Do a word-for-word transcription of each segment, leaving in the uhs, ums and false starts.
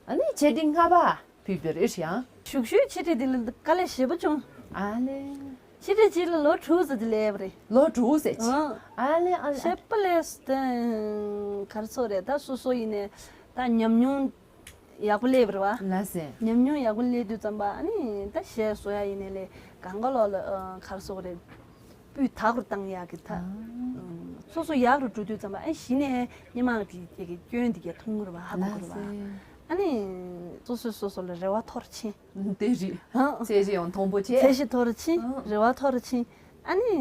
ཨ་ནི་ཆེ་འབྲིང་ལྔ་པ་ཕུལ་བ་རེད་ཡང་། ཞུགས་ཞུགས་ཆེ་འབྲིང་འདི་ལ་དཀའ་ལས་ཞེ་པོ་བྱུང་། ཨ་ལེ། ཆེ་འབྲིང་གཅིག་ལ་ལོ་དྲུག་ཙམ་དེ་སླེབས་པ་རེད། ལོ་དྲུག་ཙམ་ཅིག་ཨང་། ཨ་ལེ་ཨ་ལེ། ཞེ་པོ་ལས་དེ་ག་རེ་ཟེར་དགོས་རེད། ད་སོ་སོ་ཡིན་ནའི་ད་ཉམས་མྱོང་ཡག་པོ་སླེབས་པ་རེད་པ། ལགས་སེ། ཉམས་མྱོང་ཡག་པོ་སླེབས་དུས་ཙམ་པ་ཨ་ནི་ད་གཞས་བཟོ་ཡག་ཡིན་ནའི་ལས་གང་ག་ལོག་ལ་ཨ་ག་རེ་ཟེར་དགོས་རེད། སྤུས་དག་རུ་བཏང་ཡག་གི་ད། ཨ། ཨ། སོ་སོ་ཡག་རུ་འགྲོ་དུས་ཙམ་པ་ཨ་གཞི་ནས་སྔོན་མ་གི་གི་སྐྱོན་དེ་གས་མཐོང་གི་རེད་པ། ཧ་གོ་གི་རེད་པ། ལགས་སེ། ཨ་ནི་སོ་སོས་སོ་སོ་ལ་རེ་བ་མཐོ་རུ་ཕྱིན། དེ་རེད། ཨ། ཚད་གཞི་ཡང་མཐོན་པོ་བྱས། ཚད་གཞི་མཐོ་རུ་ཕྱིན། ཨ། རེ་བ་མཐོ་རུ་ཕྱིན། ཨ་ནི་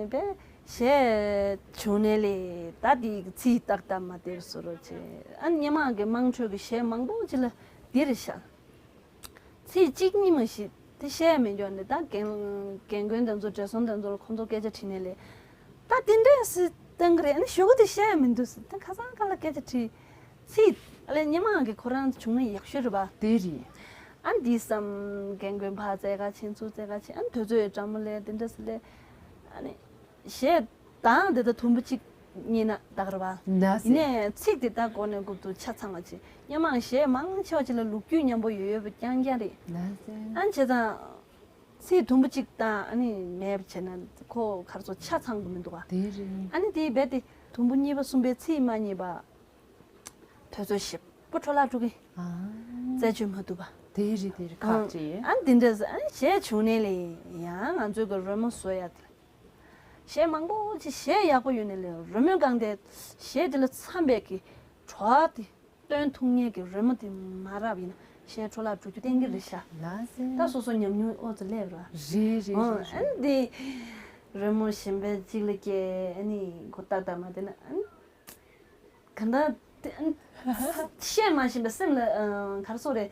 དཔེ་གཞས་བྱུང་ནའི་ལས་ད་དེ་ཚིག་ཏག་ཏག་མ་བདེ་བཟོ་འདྲ་བྱས། ཨ་ནི་སྔོན་མ་གི་དམངས་ཁྲོད་ཀྱི་གཞས་མང་པོ་ཅིག་ལ་འདི་རེད་ཤག་ཚིག་གཅིག་གཉིས་མ་གཏོགས་དེ་བཤད་མི་འགྱོ་ནས་ད་རྒན་རྒན་རྒོན་དེ་ཚོ་བགྲེས་སོང་དེ་ཚོ་ལ་ཁོང་ཚོ་སྐད་ཆ་དྲིས་ནའི་ལས། ད་དེ་འདྲས་སེ་བཏང་གི་རེད། ཨ་ནི་གཞུག་གུ་དེ་བཤད་མི་འདུག་ཟེར། ད་ཁ་སང་ཁ་ལ་སྐད་ཆ་དྲིས། ཚིག་ཨ་ལས་སྔོན་མ་གི་ཁོ་རང་བྱུང་ན་ཡག་ཤོས་རེད་པ། དེ་རེད། ཨ་ནི་འདི་བསམ། རྒན་རྒོན་ཕར་བཙལ་ག་ཕྱིན་ཚུར་བཙལ་ག་ཕྱིན། ཨ་ནི་དུས་ཚོད་འདྲ་མོ་ལས་དེ་འདྲས་སེ་ལས། ཨ་ནི་གཞས་གདངས་དེ་ད་དུམ་བུ་གཅིག་གཉིས་ན་དག་རེད་པ། ལགས་སེ། ཡིན་ནའི་ཚིག་དེ་ད་གོ་ནས་འགོ་ཏུ་ཆ་ཚང་བ་ཅིག་སྔོན་མ་གཞས་མང་ཆེ་བ་ཅིག་ལ་ལོ་རྒྱུས་མཉམ་པོ་ཡོད་ཡོད་པ་རྐྱང་རྐྱང་རེད། ལགས་སེ། ཨ་ནི་བྱས་ཙང་ཚིག་དུམ་བུ་གཅིག་དང་ཨ་ནི་མེད་པ་བྱས་ན་ཁོ་ག་རེ་ཟེར་ཆ་ཚང་གི་མི་འདུག་ག་དེ་རེད། ཨ་ནི་དེ་རྦད་དེ་དུམ་བུ་གཉིས་པ་གསུམ་པའི་ཚིག་མ་རྙེད་པ། དུས་ཚོད་ཞེ་པོ་འཕྲོ་བརླག་འགྲོ་གི། ཨ། རྩད་གཅོད་མ་ཐུབ་པ། དེ་རེད་དེ་རེད། ཁག་ཅིག་ཨ་འདི་འདྲ་ཟེར། ཨ་གཞས་བྱུང་ནའི་ལས་ཡང་ང་ཚོའི་གི་རོལ་མོ་བཟོ་ཡག་དེ་ལ། གཞས་མང་པོ་ཅིག་གཞས་ཡག་པོ་ཡོད་ནའི་ལས་རོལ་མོ་སྒང་དེ་གཞས་དེ་ལ་འཚམ་པའི་གི་བྲོ་བ་དེ་སྟོན་ཐུབ་མཁན་གི་རོལ་མོ་དེ་མ་རག་པ་ཡིན་ན་གཞས་འཕྲོ་བརླག་འགྲོ་རྒྱུ་གཏན་འཁེལ་རེད་ཤག་ལགས་སེ། ད་སོ་སོ་ཉམས་མྱོང་ཨོ་ཙི་སླེབས་ར། རེད་རེད། ཨོ་རེད་རེད། ཨ་འདི་རོལ་མོ་གཞན་པ་གཅིག་ལ་སྐྱེལ། ཨ་ནི་གོ་ཏག་ཏག་མ་བསྡད་ན་ཨ་ནི། གང་ལྟར་དེ་ཨ་བཤད་མ་ཤེས་པའི་སེམས་ལ་ཨ་ག་རེ་ཟེར་དགོས་རེད།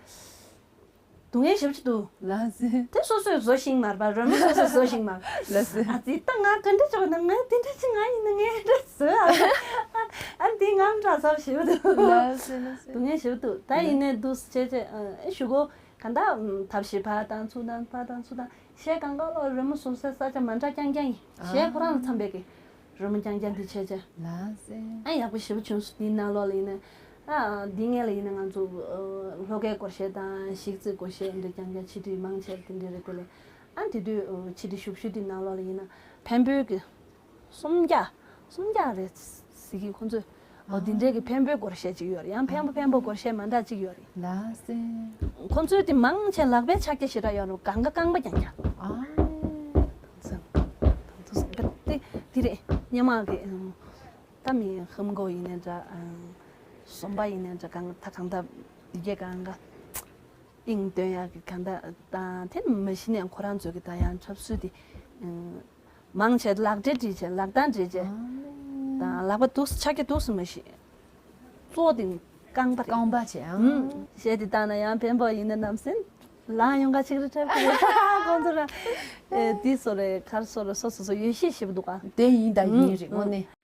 སྡུག་བསྔལ་ཞེ་པོ་ཅིག་འདུག་ལགས་སེ། དེ་སོ་སོས་བཟོ་ཤེས་མ་རེད་པ། རོལ་མོ་སོ་སོས་བཟོ་ཤེས་མ་རེད། ལགས་སེ། ཨ་ཙི། ད་ང་ག་འདྲ་ཅིག་ཡོད་ན། ང་དེ་འདྲ་ཅིག་ང་ཡིན་ན་ངས་འདྲ་བཟོ་ཨ། ཨ་འདི་ངའི་འདྲ་ཚབས་ཞེ་པོ་འདུག་ལགས་སེ་ལགས་སེ། སྡུག་བསྔལ་ཞེ་པོ་འདུག་ད་ཡིན་ནའི་འདུག་སེ་བྱས་བྱས་ཨ་ཞུ་གོ་གང་ལྟར་ཐབས་ཤེས་ཕར་བཏང་ཚུར་བཏང་ཕར་བཏང་ཚུར་བཏང་། གཞས་གང་ག་ལོག་རོལ་མོ་བཟོ་སའི་ས་ཆ་མ་འདྲ་རྐྱང་རྐྱང་ཡིན། གཞས་ཁོ་རང་ལ་འཚམ་པའི་གི་རོལ་མོ་རྐྱང་རྐྱང་འདི་བྱས་བྱས། ལགས་སེ། ཨ་ཡག་པོ་ཞེ་པོ་བྱུང་སོང་། འདིའི་ནང་ལོགས་ལ་ཡིན་ན། ཨ་འདི་སྔོན་ལ་ཡིན་ན་ང་ཚོ་ཨ་ལྷོ་ཁའི་སྒོར་གཞས་དང་གཞིས་རྩེའི་སྒོར་གཞས་འདི་རྐྱང་རྐྱང་ཆེ་འབྲིང་མང་ཆེ་བ་འདི་འདྲ་རེད་དེ་ལས། ཨ་དེ་དུས་ཨ་ཆེ་འབྲིང་ཞུགས་ཞུགས་འདི་ནང་ལོགས་ལ་ཡིན་ན་འཕན་པོའི་གི་སུམ་བརྒྱ། སུམ་བརྒྱ་རེད་ཟེར་གི། ཁོང་ཚོས་འོ་འདི་འདྲའི་གི་འཕན་པོའི་སྒོར་གཞས་ཅིག་ཡོད་རེད། ཡང་འཕན་པོ་འཕན་པོ་སྒོར་གཞས་མ་འདྲ་ཅིག་ཡོད་རེད། ལགས་སེ། ཁོང་ཚོའི་དེ་མང་ཆེ་ལག་པའི་ཕྱག་རྒྱ་ཞེ་དྲག་ཡོད་རེད། གང་ག་རྐང་པ་རྐྱང་རྐྱང་། ཨ། དེ་དེ་རེད། སྔོན་མ་གི་ད་མི་ཧམ་གོ་ཡིན་ནའི་འདྲ། ཟོམ་པ་ཡིན་ནའི་འདྲ། གང་ད་གང་ད་འདི་གས་གང་ག་དབྱིངས་སྟོན་ཡག་གི་གང་ད་དང་། དེ་མ་གཞི་ནས་ཁོ་རང་ཚོའི་གི་ད་ཡང་འཁྲབ་སྲོལ་དེ་མང་ཆེ་ལག་འབྲེལ་བྲིས་བྱས། ལག་རྟགས་བྲིས་བྱས་དང་། ལག་པ་འདུག་སེ་ཕྱག་རྒྱ་འདུག་སེ་མ་ཤེས། གཙོ་བོ་དེ་རྐང་པ་རེད། རྐང་པ་བྱས་ཨང་། ཨུམ། གཞས་དེ་བཏང་ན་ཡང་འཕན་པོ་ཡིན་ན་ནམ་སེམས་ལངས་ཡོང་ག་ཅིག་རེད་འཁྲབ་ཀྱི་རེད། ཁོང་ཚོ་རང་ཨེ་དེ་སོ་རེད། ག་རེ་ཟེར་དགོས་རེད། སོ་སོ་སོ་ཡོད་ཤེས་ཞེ་པོ་འདུག་ག་དེ་ཡིན་ད་ཡིན་རེད། ཨུམ། དངོས་གནས།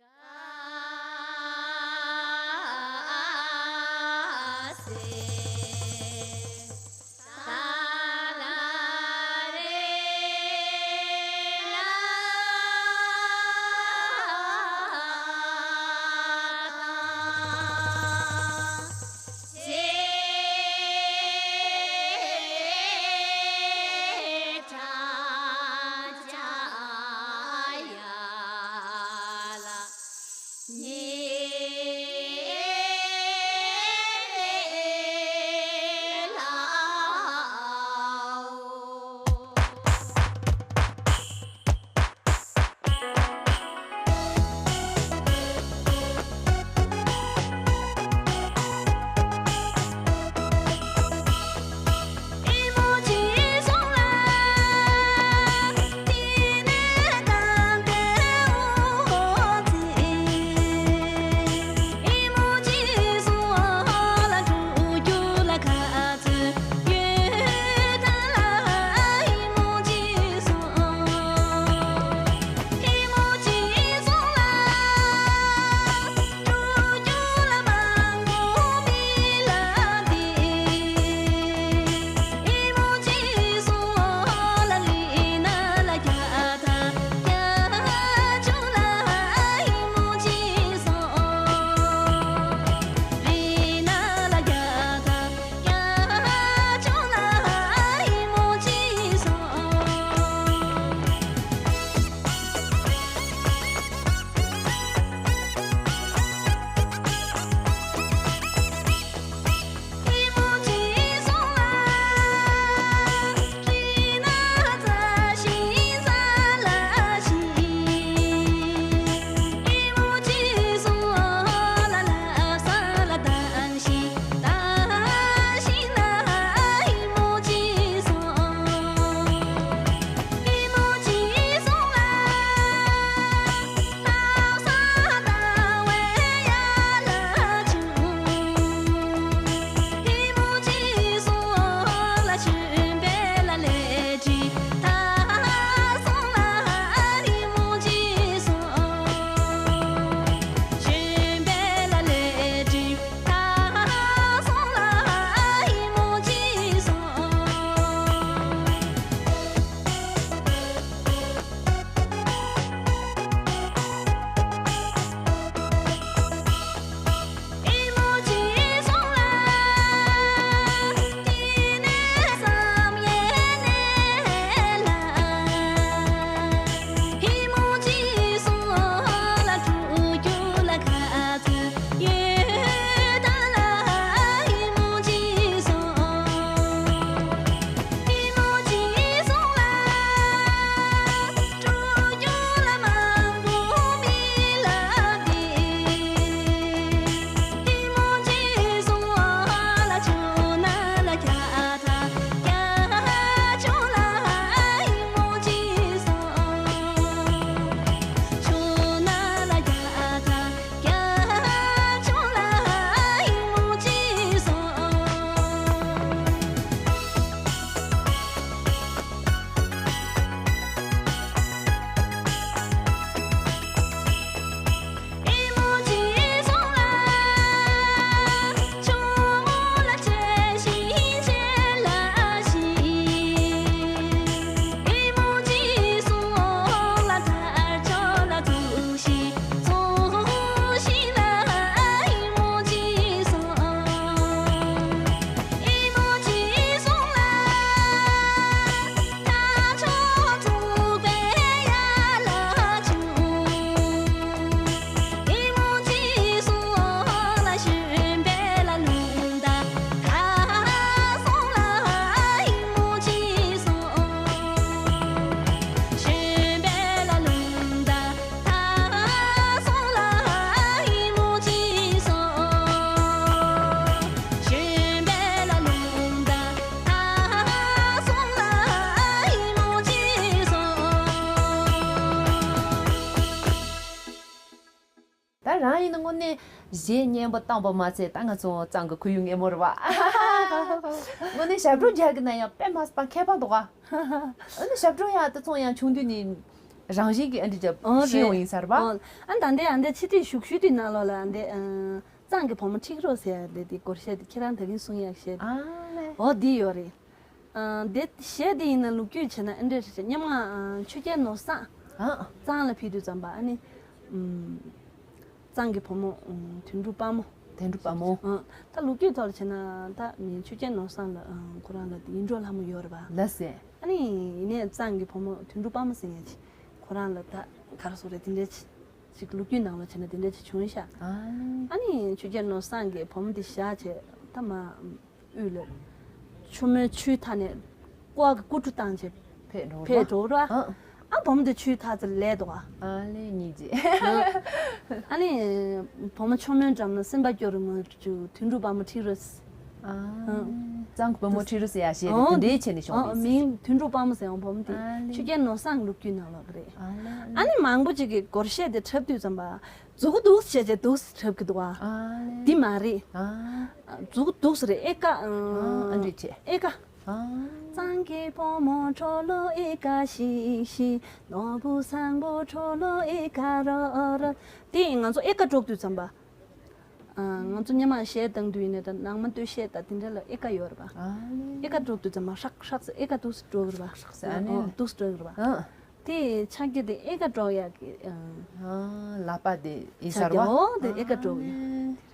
གཞས་སྙན་པོ་བཏང་པ་མ་ཚད་ད་ང་ཚོ་གཙང་གི་ཁོར་ཡུག་ངན་པོ་རེད་བ། དངོས་གནས་ཞབས་བྲོ་རྒྱག་གི་ན་ཡང་དཔེ་མ་སྲིད་པ་མཁས་པ་འདུག་ག་ཨ་ནི་ཞབས་བྲོ་ཡང་དེ་ཚོ་ཡང་ཆུང་དུས་ནས་རང་བཞིན་གྱིས་ཨ་འདྲ་རྒྱབ་ཨོ་ཤེས་རེད། ཡོང་ཡིན་ས་རེད་བ། ཨོ། ཨ་ད་འདི་ཨ་འདི་ཕྱི་དྲིལ་བཞུགས་ཤུལ་དུས་ནང་ལོགས་ལ་ཨ་འདི་ཨ་གཙང་གི་བུ་མོ་ཁྲིག་རོ་ཟེར་ཡ་འདི་དེ་སྒོར་གཞས་དེ་ཁྱེད་རང་ད་གིན་གསུང་ཡག་གཞས་དེ། ཨ་ལེ། ཨོ་འདི་ཡོད་རེད། ཨ་འདི་གཞས་འདི་ཡིན་ན་ལོ་རྒྱུས་བྱས་ན་ཨ་འདྲ་རེད། སྔོན་མ་ཨ་ཆོས་རྒྱལ་ནོར་བཟང་ཨ་གཙང་ལ་ཕེབས་དུས་ཙམ་པ་ཨ་ནི་ཨམ། གཙང་གི་བུ་མོ་ཨ་དོན་གྲུབ་དཔལ་མོ། དོན་གྲུབ་དཔལ་མོ། ཨ་ད་ལོ་རྒྱུས་ཐོག་ལ་བྱས་ན་ད་མི་ཆོས་རྒྱལ་ནོར་བཟང་ལ་ཨ་ཁོ་རང་ལ་ཡིད་འགྲོ་ལྷ་མོ་ཡོད་རེད་པ། ལགས་སེ། ཨ་ནི་ཡིན་ནའི་གཙང་གི་བུ་མོ་དོན་གྲུབ་དཔལ་མོ་ཟེར་ཡ་ཅིག་ཁོ་རང་ལ་ད་ག་རེ་ཟེར་དགོས་རེད། དེ་འདྲ་ཅིག་ཅིག་ལོ་རྒྱུས་ནང་ལ་བྱས་ན་དེ་འདྲ་ཅིག་བྱུང་ཤག་ཨ་ནི་ཨ་ནི་ཆོས་རྒྱལ་ནོར་བཟང་གིས་བུ་མོ་དེ་བཞག་བྱས་ད་མར་དབུས་ལ་ཆུ་མོན་ཆུའི་མཐའ་ནས་ཀོ་བ་གི་སྐུ་གྲུ་བཏང་བྱས་ཕེབས་འགྲོ་ཕེབས་ར། འགྲོ་ར། ཨ། ཨ་བུ་མོ་དེ་ཆུའི་མཐའ་ཙམ་ལས་འདུག་ག་ཨ་ལེ་ཉིད་ཅེ། ཨ་ནི་བུ་མོ་ཆུ་མོན་འགྲམ་ན་སེམས་པ་སྐྱོ་རུ་མ་བཅུག་དོན་གྲུབ་དཔལ་མོ་ཁྲིད་རོགས། ཨ། གཙང་གི་བུ་མོ་ཁྲིད་རོགས་ཟེར་ཡ་ཞེས་ཨོ་དེ་འདྲའི་བྱས་ནས་བྱུང་ཨོ་བ་ཡིན། མིང་དོན་གྲུབ་དཔལ་མོ་ཟེར་ཡང་བུ་མོ་དེ་ཨ་ལེ། ཆོས་རྒྱལ་ནོར་བཟང་ལོ་རྒྱུས་ནང་ལོགས་རེད། ཨ་ལེ། ཨ་ནི་མང་པོ་ཅིག་གིས་སྒོར་གཞས་དེ་འཁྲབ་དུས་ཙམ་པ་མཛུ་གུ་འདུག་སེ་བྱས་བྱས་འདུག་སེ་འཁྲབ་ཀྱི་འདུག་ག་ཨ་ལེ། འདི་མ་རེད། ཨ། མཛུ་གུ་འདུག་སེ་རེད། ཨེ་ཀ་ཨ་ཨ་འདྲ་བྱས། ཨེ་ཀ་ཨ། གཙང་གི་བུ་མོ་ཁྲོ་ལོ་ཨེ་ཀ་ཤིག་ཤིག་ནོར་བུ་བཟང་པོ་ཁྲོ་ལོ་ཨེ་ཀ་རོ་རོ། དེ་ང་ཚོ་ཨེ་ཀ་དཀྲོག་དུས་ཙམ་པ། ཨ། ང་ཚོ་སྔོན་མ་གཞས་བཏང་དུས་ཡིན་ནའི་ད་ནང་མ་སྟོད་གཞས་དང་དེ་འདྲ་ལ་ཨེ་ཀ་ཡོད་རེད་པ། ཨ་ལེ། ཨེ་ཀ་དཀྲོག་དུས་ཙམ་པ་ཧྲག་ཧྲག་ཟེར་ཨེ་ཀ་འདུག་སེ་དཀྲོག་གི་རེད་པ། ཧྲག་ཧྲག་ཟེར་ཨ་ནི། ཨོ་འདུག་སེ་དཀྲོག་གི་རེད་པ། ཨ། དེ་ཕྱག་རྒྱ་དེ་ཨེ་ཀ་དཀྲོག་ཡག་གི་ཨ། ཨ་ལག་པ་དེ་ཡིན་ས་རེད་པ། ཕྱག་རྒྱ་ཨོ་དེ་ཨེ་ཀ་དཀྲོག་ཡོད། ཨ་ལེ།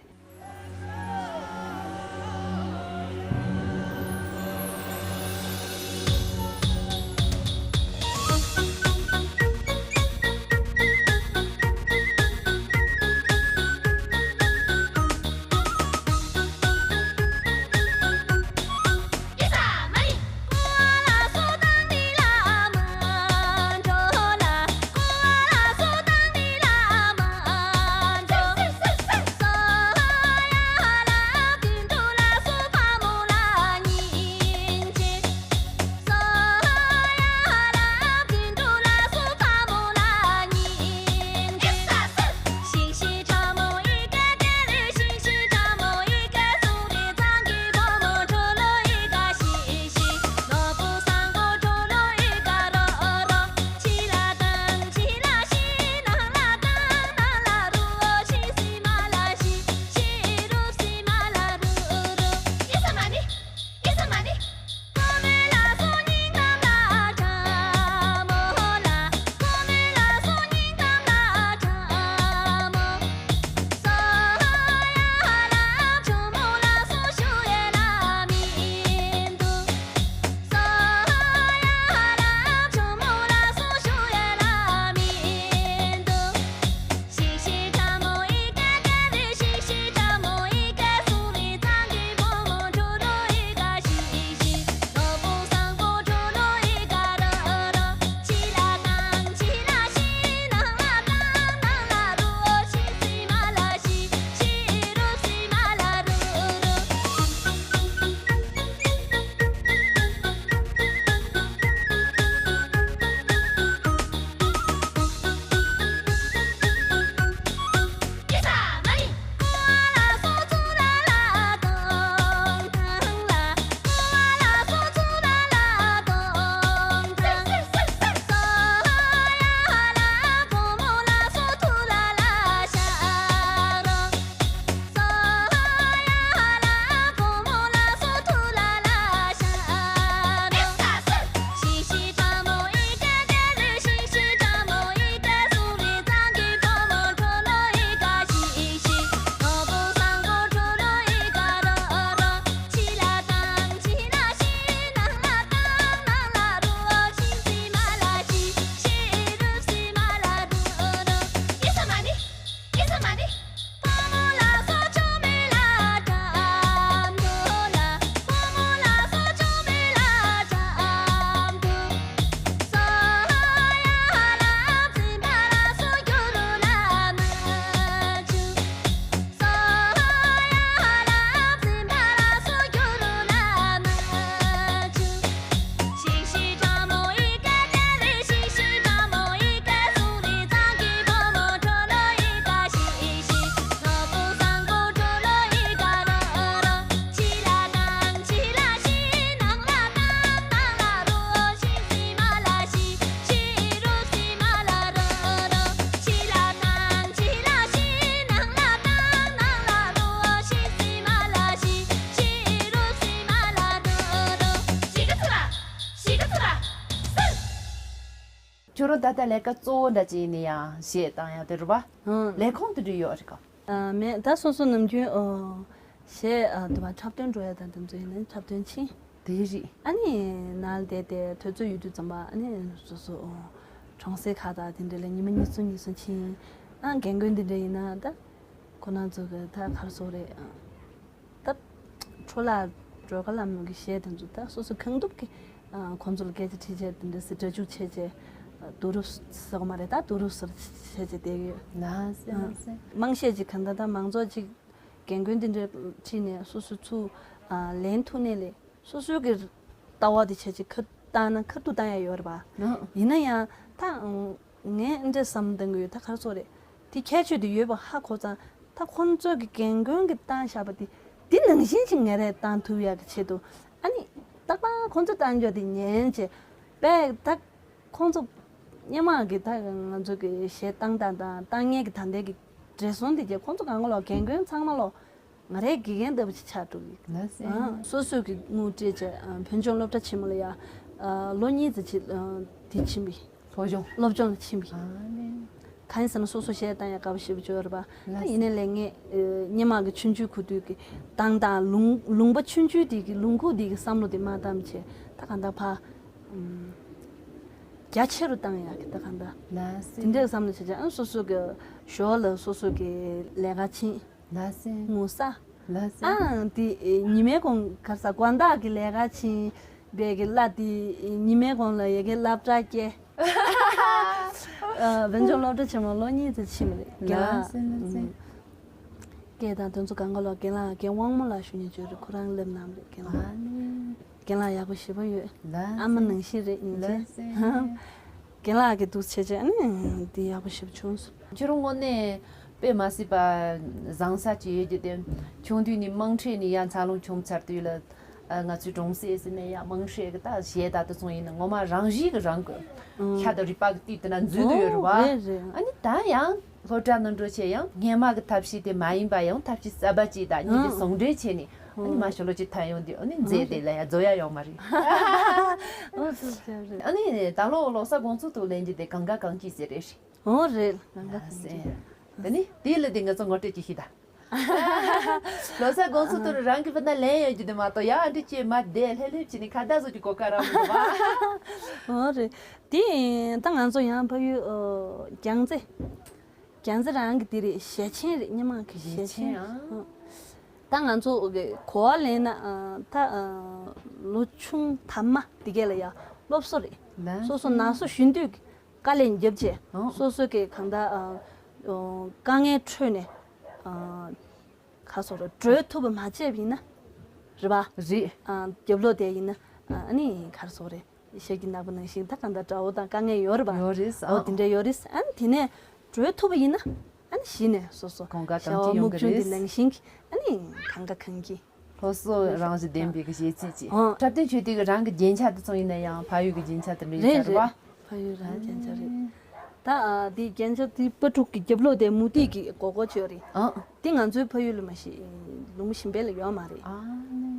ཁྱོད་རང་ད་ལྟ་ལས་ཀ་གཙོ་བོ་འདྲ་ཅིག་ཡིན་ན་ཡང་གཞས་བཏང་ཡ་དེ་རེད་པ། ཨང་། ལས་ཁུངས་དེ་འདྲ་ཡོད་རེད་ག་ཨ། མེད། ད་སོ་སོ་ནམ་རྒྱུན་ཨོ་གཞས་ཨ་དུ་བ་འཁྲབ་སྟོན་འགྲོ་ཡ་དང་དེ་ཚོ་ཡིན་ན་འཁྲབ་སྟོན་ཕྱིན། དེ་རེད། ཨ་ནི་ནང་ལ་བསྡད་དེ་དུས་ཚོད་ཡོད་དུས་ཙམ་པ་ཨ་ནི་སོ་སོ་ཨོ་གྲོང་གསེབ་ཁག་དང་དེ་འདྲ་ལ་ཉི་མ་གཉིས་གསུམ་གཉིས་གསུམ་ཕྱིན། ཨ་རྒན་རྒོན་དེ་འདྲ་ཡིན་ན་ད་ཁོ་རང་ཚོ་གི་ད་ག་རེ་ཟེར་དགོས་རེད། ད་འཕྲོ་བརླག་འགྲོ་ག་ལ་མོ་གི་གཞས་དེ་ཚོ་ད་སོ་སོ་གང་ཐུབ་ཀྱིས་ཨ་ཁོང་ཚོ་ལ་སྐད་ཆ་དྲིས་བྱས་དེ་འདྲ་སེ་སྒྲ་འཇུག་བྱས་བྱས་ཨ་བསྡུ་རུབ་ཟེར་གོ་མ་རེད། ད་བསྡུ་རུབ་ཟེར་བྱས་བྱས་བསྡད་ཀྱི་ཡོད། ལགས་སེ་ཨ་ལགས་སེ། དམངས་གཞས་ཅིག་གང་ལྟར་ད་མང་ཚོགས་ཅིག་རྒན་རྒོན་དེ་འདྲ་ཁྲིད་ནས་སོ་སོ་ཚུར་ཨ་ལེན་ཐུབ་ནས་ལས་སོ་སོའི་གི་ལྟ་བ་དེ་བྱས་ཅིག་ཁ་བཏང་ན་ཁ་ཐུག་བཏང་ཡ་ཡོད་རེད་པ། ཨ་ཡིན་ན་ཡང་ད་ཨང་། ངས་འདྲ་བསམ་བཏང་གི་ཡོད། ད་ག་རེ་ཟེར་དགོས་རེད། དེ་ཁྱད་ཆོས་དེ་ཡོད་པ་ཧ་གོ་ཙང་ད་ཁོང་ཚོས་ཀྱི་རྒན་རྒོན་གྱི་བཏང་བཞག་པ་དེ་དེ་ནང་བཞིན་ཅིག་ངས་རེ་བཏང་ཐུབ་ཡག་གི་ཆེད་དུ་ཨ་ནི་རྟག་པར་ཁོང་ཚོས་བཏང་རྒྱུ་དེ་ཉན་བྱས་པས། ད་ཁོང་ཚོ་སྔོན་མ་གི་ད་ང་ཚོ་གི་གཞས་བཏང་སྟངས་དང་བཏང་མཁན་གྱི་ད་ལྟའི་གི་བགྲེས་སོང་དེ་གྱད་ཁོང་ཚོ་གང་ག་ལོ་རྒན་རྒོན་ཚང་མ་ལོ། ང་རའི་དགེ་རྒན་ལྟ་བུ་ཅིག་ཆགས་འགྲོ་གི། ལགས་སེ། ཨ། སོ་སོས་ཀྱི་དངུལ་སྤྲད་བྱས་ཨ་བོད་ལྗོངས་སློབ་གྲྭ་ཆེན་མོ་ལ་ཡ་ཨ་ལོ་གཉིས་ཙམ་ཅིག་ཨ་དེ་ཕྱིན་པས། སློབ་སྦྱོང་། སློབ་སྦྱོང་ལ་ཕྱིན་པས། ཨ་ནི། གང་ཡིན་ཟེར་ན་སོ་སོ་གཞས་བཏང་ཡ་དགའ་པོ་ཞེ་པོ་ཅིག་ཡོད་རེད་པ། ལགས་ད་སེ། ཡིན་ནའི་ལས་ངས་ཨ་སྔོན་མ་གི་ཆུང་ཆུང་གོ་དུས་ཀྱི་བཏང་སྟངས། ལུང་ལུང་པ་ཆུང་ཆུང་དེ་གི་ལུང་ཁུག་དེ་གི་བསམ་བློ་དེ་མ་བཏང་བྱས་ད་གང་ལྟར་ཕར་ཨམ་རྒྱ་ཆེ་རུ་བཏང་ཡ་གི་ད་གང་ལྟར། ལགས་སེ། དེ་འདྲའི་བསམ་བློ་བྱས་བྱས་ཨ་སོ་སོ་གི་ཞོར་ལ་སོ་སོ་གི་ལས་ཀ་ཕྱིན། ལགས་སེ། ངོ་ས། ལགས་སེ། ཨང་དེ་ཉི་མའི་གུང་གར་ས་དགོང་དག་གི་ལས་ཀ་ཕྱིན་པའི་གི་གླ་དེ་ཉི་མའི་གུང་ལ་ཡ་གི་སློབ་གྲྭ་སྐྱེལ། ཨ་བོད་ལྗོངས་སློབ་གྲྭ་ཆེན་མོ་ལོ་གཉིས་ཙམ་ཕྱིན་པ་རེད། རྒན་ལགས། ལགས་སེ་ལགས་སེ། ཨང་། སྐད་དང་དོན་ཚོ་གང་ག་ལོ་རྒན་ལགས་རྒན་དབང་མོ་ལགས་ཞུ་སྙིང་བརྗོད་རེད། ཁོ་རང་སླེབས་གནང་རེད་རྒན་ལགས། ཨ་ནི། རྒན་ལགས་ཡག་པོ་ཞེ་པོ་ཡོད། ལགས་སེ། ཨ་མ་ནང་བཞིན་རེད་ཡིན་ལགས་ཅེ། སེ། རྒན་ལགས་ཀྱི་འདུག་བྱས་བྱས་ཨ་ནི་འདི་ཡག་པོ་ཞེ་པོ་བྱུང་སོང་། ཁྱོད་རང་དངོས་གནས་དཔེ་མ་སྲིད་པ་བཟང་ས་ཅིག་ཡོད་རྒྱུ་དེ། ཆུང་དུས་ནས་དམངས་ཁྲོད་ནས་ཡར་འཚར་ལོངས་བྱུང་ཚར་དུས་ལ། ཨ་ང་ཚོའི་གྲོང་གསེབ་ཟེར་ནས་ཡར་དམངས་ཁྲོད་ཀྱི་ད་གཞས་ད་ལྟ་སོང་ཡིན་ན་ངོ་མ་རང་བཞིན་གྱི་རང་གི་ཤ་དང་རུས་པ་གི་གཏིང་དེ་ན་འཛུལ་དུ་ཡོད་རེད་བ། ཨོ་རེད་རེད། ཨ་ནི་ད་ཡང་སློབ་གྲྭ་ནང་འགྲོ་བྱས་ཡང་སྔོན་མ་གི་ཐབས་ཤེས་དེ་མ་ཡིན་པ་ཡང་ཐབས་ཤེས་གསར་པ་ཅིག་དང་གཉིས་དེ་ཨང་ཟུང་འབྲེལ་བྱས་ནས། ཨ་ནི་མ་ཤོ་ལོ་ཅིག་ཐ་ཡོང་དུས་ཨ་ནི་མཛེས་དེ་ལ་ཡ་རྫོ་ཡ་ཡོང་མ་རེད། ཨོ་ཙི་ཙི་རེད། ཨ་ནི་ད་ལོ་ལོ་གསར་དགོང་ཚོགས་དུ་ལེན་རྒྱུ་དེ་གང་ག་གང་ཅི་ཟེར་རེད་ཤི། ཨོ་རེད། གང་ག་གང་ཅི། ཟེར། ད་ནི་དེ་ལ་དེ་ང་ཚོ་ངོ་སྤྲོད་ཅིག་ཤི་ད། ལོ་གསར་དགོང་ཚོགས་དུ་རང་གི་བུ་ན་ལེན་ཡོད་རྒྱུ་དེ་མ་གཏོགས་ཡ་ཨ་འདྲི་ཅེ་མ་བསྡད་ལྷེབ་ལྷེབ་བྱས་ནས་ཁ་བརྡ་བཟོ་རྒྱུ་གོ་སྐབས་རག་མི་འདུག་བ། ཨོ་རེད། དེ་ད་ང་ཚོ་ཡང་ཕ་ཡུལ་ཨོ་རྒྱལ་རྩེ། རྒྱལ་རྩེ་རང་གི་དེ་རེད། ཞལ་ཆེན་རེད། སྔོན་མ་གི་ཞལ་ཞལ་ཆེན། ཆེན་ཨང་། ཨང་། ད་ང་ཚོ་གི་གོ་བ་ལེན་ན་ཨ་ད་ཨ་ལོ་ཆུང་དར་མ་དེ་གས་ལ་ཡ་སློབ་གསོ་རེད། ལགས་སོ་སོ་ནང་སོ་གཞོན་དུས་ཀྱི་དཀའ་ལས་བརྒྱབ་རྗེས་ཨང་། སོ་སོ་གི་གང་ལྟར་ཨ་ཨ་དཀའ་ངལ་ཁྲོད་ནས་ཨ་ཨ་ག་སོ་རེད། གྲོལ་ཐུབ་པ་མ་བྱས་པ་ཡིན་ན་རེད་པ། རེད། ཨ་རྒྱབ་ལོགས་དེ་ཡིན་ན་ཨ་ནི་ག་རེ་ཟེར་དགོས་རེད། ཤེལ་གྱི་ནག་པོ་ནང་བཞིན་ད་གང་ལྟར་དགྲ་བོ་དང་དཀའ་ངལ་ཡོད་རེད་པ། ཡོད་རེད། ཨོ་ཨ་དེ་འདྲ་ཡོད་རེད། ཨ་ནི་དེ་ནས་གྲོལ་ཐུབ་པ་ཡིན་ན་ཨ་ནི་གཞི་ནས་སོ་སོ་གང་ག་གང་ཅི་ཡོང་གི་རེད། བྱ་བ་སྨུག་ཆུང་དེ་ནང་བཞིན་གྱི་ཨ་ནི་གང་ག་གང་གི་སློབ་གསོ་རང་བཞིན་ལྡན་པའི་གི་གཞས་ཚིག་ཅིག་ཨོ། འཁྲབ་སྟོན་ཆོས་དེ་གི་རང་གི་རྒྱན་ཆ་དེ་ཚོ་ཡིན་ན་ཡང་ཕ་ཡུལ་གི་རྒྱན་ཆ་དེ་འདྲ་ཡིན་ས་རེད་རེད་པ། ཕ་ཡུལ་རང་རྒྱན་ཆ་རེད། ད་ཨ་དེ་རྒྱན་ཆ་དེ་སྤ་ཕྲུག་གི་རྒྱབ་ལོགས་དེ་མུ་ཏིག་གི་སྒོར་སྒོར་ཅིག་ཡོད་རེད། ཨ། དེ་ང་ཚོའི་ཕ་ཡུལ་ལ་མ་གཞི་ལུང་གཞན་པ་ལ་ཡོད་མ་རེད། ཨ་ནི།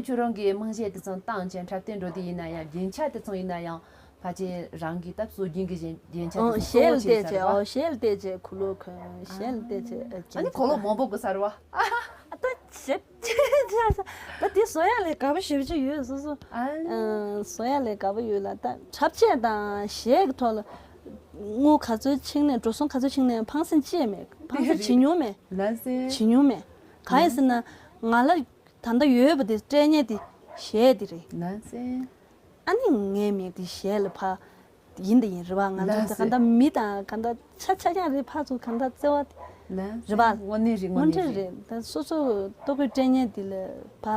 ཁྱོད་རང་གི་རྨང་གཞི་དེ་ཚོ་བཏང་བྱས་འཁྲབ་སྟོན་འགྲོ་དུས་ཡིན་ན་ཡང་རྒྱན་ཆ་དེ་ཚོ་ཡིན་ན་ཡང་ཕལ་ཆེར་རང་གི་ད་སྲོལ་རྒྱུན་གྱི་རྒྱན་རྒྱན་ཆ་ཨོ་དེ་ཚོ་གཙོ་བོ་ཞལ་བལྟས་བྱས་བྱས་རེད་བ། ཨོ་ཞལ་བལྟས་བྱས་ཁུ་ལུ་གོན་ཞལ་བལྟས་བྱས་ཨ་ནི་གོ་ལོག་མང་པོ་དགོས་ས་རེད་བ། ཨ་ད་ཞེ་ད་དེ་བཟོ་ཡག་ལས་དགའ་པོ་ཞེ་པོ་ཅིག་ཡོད་སོ་སོ། ཨ་བཟོ་ཡག་ལས་དགའ་པོ་ཡོད་ལ་ད་འཁྲབ་ཆས་དང་ཞལ་གྱི་ཐོག་ལ་དངུལ་ག་ཚོད་ཕྱིན་ནས་འགྲོ་སོང་ག་ཚོད་ཕྱིན་ནས་ཕངས་སེམས་ཅི་ཡང་མེད། ཕངས་སེམས་བྱེད་མྱོང་མེད། ལགས་སེ། བྱེད་མྱོང་མེད། གང་ཡིན་ཟེར་ན་ང་ལ་ད་ལྟ་ཡོད་པ་དེ་སྤྲད་མཁན་དེ་ཞལ་དེ་རེད། ལགས་སེ། ཨ་ནི་ངའི་མིག་དེ་ཞལ་ལ་ཕ་ཡིན་དེ་ཡིན་རེད་བ། ང་ཚོ་ལགས་སེ། གང་ལྟར་མི་དང་གང་ལྟར་ཆ་ཆ་རྐྱང་རེད། ཕ་ཚོ་གང་ལྟར་བརྩེ་བ་དེ་ལགས་རེད་བ། སེ། དངོས་གནས་རེད། དངོས་དངོས་གནས་འདྲ་རེད། རེད། ད་སོ་སོ་ལྟོ་གོས་སྤྲད་མཁན་དེ་ལ་ཕ་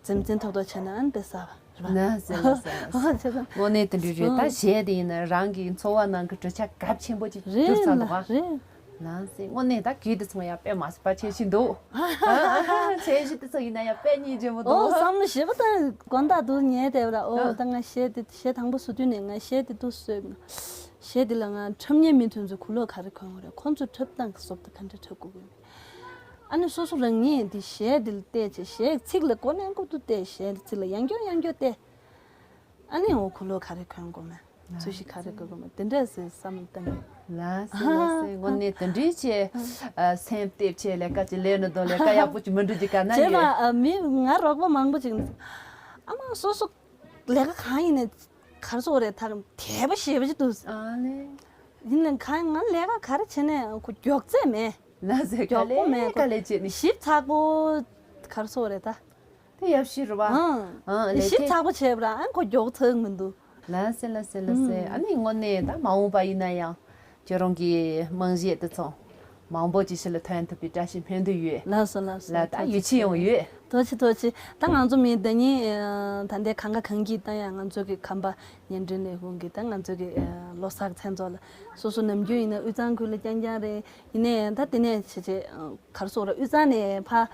འཛེམ་འཛེམ་ཐོག་ཐོག་བྱས་ན་ཨ་ནི་དཔེ་ཟ་བ་རེད་བ། ལགས་སེ་ལགས་སེ་ལགས་སེ། ཨོ་བྱས་ཙང་། དངོས་གནས་དེ་འདྲ་རེད། ད་སོ་གཞས་དེ་ཡིན་ན་རང་གི་འཚོ་བ་ནང་གི་གྲུབ་ཆ་གལ་ཆེན་པོ་ཅིག་རེད་གྱུར་ཚར་འདུག་ལ་ཨ། རེད། ལགས་སེ། དངོས་གནས་ད་གོས་དེ་ཚོ་ཡང་དཔེ་མ་སྲིད་པ་ཁྱད་ཆོས་འདུག་ཨ་ཨ་ཁྱད་ཆོས་དེ་ཚོ་ཡིན་ན་ཡང་དཔེ་སྙིང་རྗེ་མོ་འདུག་ཨོ་བསམ་བློ་ཞེ་པོ་བཏང་། དགོང་དག་ཏུ་ཉལ་བསྡད་པ་ར། ཨོ་ཨ། ད་ང་གཞས་དེ་གཞས་དང་པོ་བཟོ་དུས་ནས་ང་གཞས་དེ་ཏུ་བཟོས། གཞས་དེ་ལ་ང་འཁྲབ་མཁན་མི་དེ་ཚོས་གོས་ལོག་ག་རེ་གོན་དགོས་རེད། ཁོང་ཚོས་འཁྲབ་སྟངས་ཀྱི་བཟོ་ལྟ་ག་འདྲ་འཁྲབ་དགོས་ཀྱི་ཡོད། ཨ་ནི་སོ་སོ་རང་ཉིད་དེ་གཞས་དེ་ལ་བལྟས་བྱས་གཞས་ཚིག་ལ་གོ་ནས་གོ་དུ་བལྟས། གཞས་ཚིག་ལ་ཡང་སྐྱོར་ཡང་སྐྱོར་བལྟས། ཨ་ནི་འོ་གོས་ལོག་ག་རེ་གོན་དགོས་མེད། ཚོས་གཞི་ག་རེ་དགོས་དགོས་མེད་དེ་འདྲ་ཟེར་བསམ་བློ་བཏང་གི། ལགས་སེ་ལགས་སེ། དངོས་གནས་དེ་འདྲའི་ཆེ་ཨ་སེམས་གཏད་ཆེ་ལས་ཀ་ཅིག་ལས་ནི་དོ་ལས་ཀ་ཡག་པོ་ཅིག་མི་འགྲོ་རྒྱུ་ག་ན་བྱས་ཡོད། པ་ཨ་མི་ང་རོགས་པ་མང་པོ་ཅིག་ཨ་མ་སོ་སོ་ལས་ཀ་གང་ཡིན་ནས་གར་སོག་རེད་ཐག་དད་པ་ཞེ་པོ་ཅིག་འདུག་ཨ་ལེ། ཡིན་ནའང་གང་ང་ལས་ཀ་ག་རེ་བྱས་ནས་ཁོ་མགྱོགས་ཚད་མེད། ལགས་སེ། ག་མགྱོགས་པོ་མེད་ལས་ཁོ། ག་ལས་བྱས་ནས། ཞིབ་ཚགས་པོ་གར་སོག་རེད་ད། དེ་ཡབ་ཤི་རུ་བ། ཨང་། ཨང་། ལས་ཞིབ་ཚགས་པོ་བྱས་པ་ར་ཨང་ཁོ་མགྱོགས་ཚར་མི་འདུག་ལ་སེ་ལ་སེ་ལ་སེ། ཨ་ནི་དངོས་གནས་ད་མ་འོངས་པ་ཡིན་ན་ཡང་ཁྱོད་རང་གི་རྨང་གཞི་དེ་ཚོ་མང་པོ་ཅིག་ཕྱི་ལ་ཐོན་ཐུབ་པའི་བཀྲ་ཤིས་སྨོན་འདུན་ཡོད། ལགས་སོ་ལགས་སོ། ལ་ད་ཡིད་ཆེས་ཡོང་ཡོད། ཐུགས་རྗེ་ཆེ། ཐུགས་རྗེ་ཆེ། ད་ང་ཚོ་མི་འདི་ཉིད་ད་ལྟའི་གང་ག་གང་གིས་ད་ཡང་ང་ཚོ་གི་ཁམས་པ་བརྙན་འཕྲིན་ལས་ཁུངས་ཀྱི་ད་ང་ཚོ་གི་ལོ་གསར་མཚན་ཚོགས་ལ་སོ་སོ་ནམ་རྒྱུན་ཡིན་ན་དབུས་གཙང་ཁུལ་ལ་རྐྱང་རྐྱང་རེད། ཡིན་ནའི་ད་དེ་ནས་བྱས་བྱས་གར་སོག་ར་དབུས་གཙང་ནས་ཕ་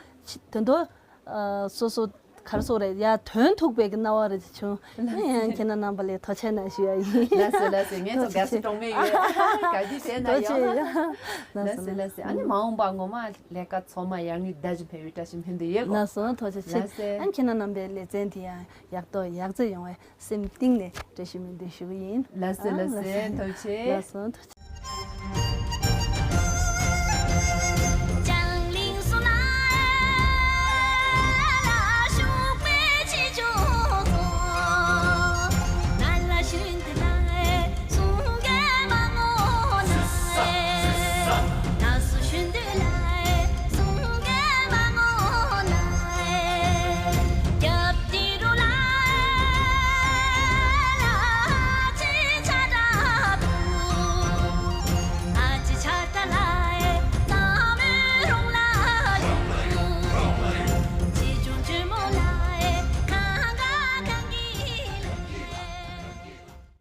དོན་དུ། ཨ་སོ་སོ་གར་སོག་རེད་ཡ་དོན་ཐུག་པའི་གི་སྣང་བ་རེ་བྱུང་། ཡང་ཁྱེད་རྣམ་པ་ལ་ཐུགས་རྗེ་ཆེ་ཞུ་ཡ་ཡིན། ལགས་སོ་ལགས་སོ། ངས་ཚོ་དགའ་སི་གྲོང་མི་ཡོད། ག་གི་དེ་ན་ཡང་། ལགས་སོ་ལགས་སོ། ཨ་ནི་མ་འོངས་པ་ངོ་མ་ལས་ཀ་ཚང་མ་ཡར་ངོའི་ཟླ་བཞིན་འཕེལ་བའི་བཀྲ་ཤིས་སྨོན་འདུན་ཡོད་གོ། ལགས་སོ་ཐུགས་རྗེ་ཆེ། ལགས་སོ། ཨ་ནི་ཁྱེད་རྣམ་པའི་ལེ་ཚན་དེ་ཡང་ཡག་ཏོ་ཡག་རྩེ་ཡོང་བའི་སེམས་གཏིང་ནས་བཀྲ་ཤིས་སྨོན་འདུན་ཞུ་གི་ཡིན། ལགས་སོ་ལགས་སོ། ཐུགས་རྗེ་ཆེ། ལགས་སོ་ཐུགས་རྗེ་ཆེ།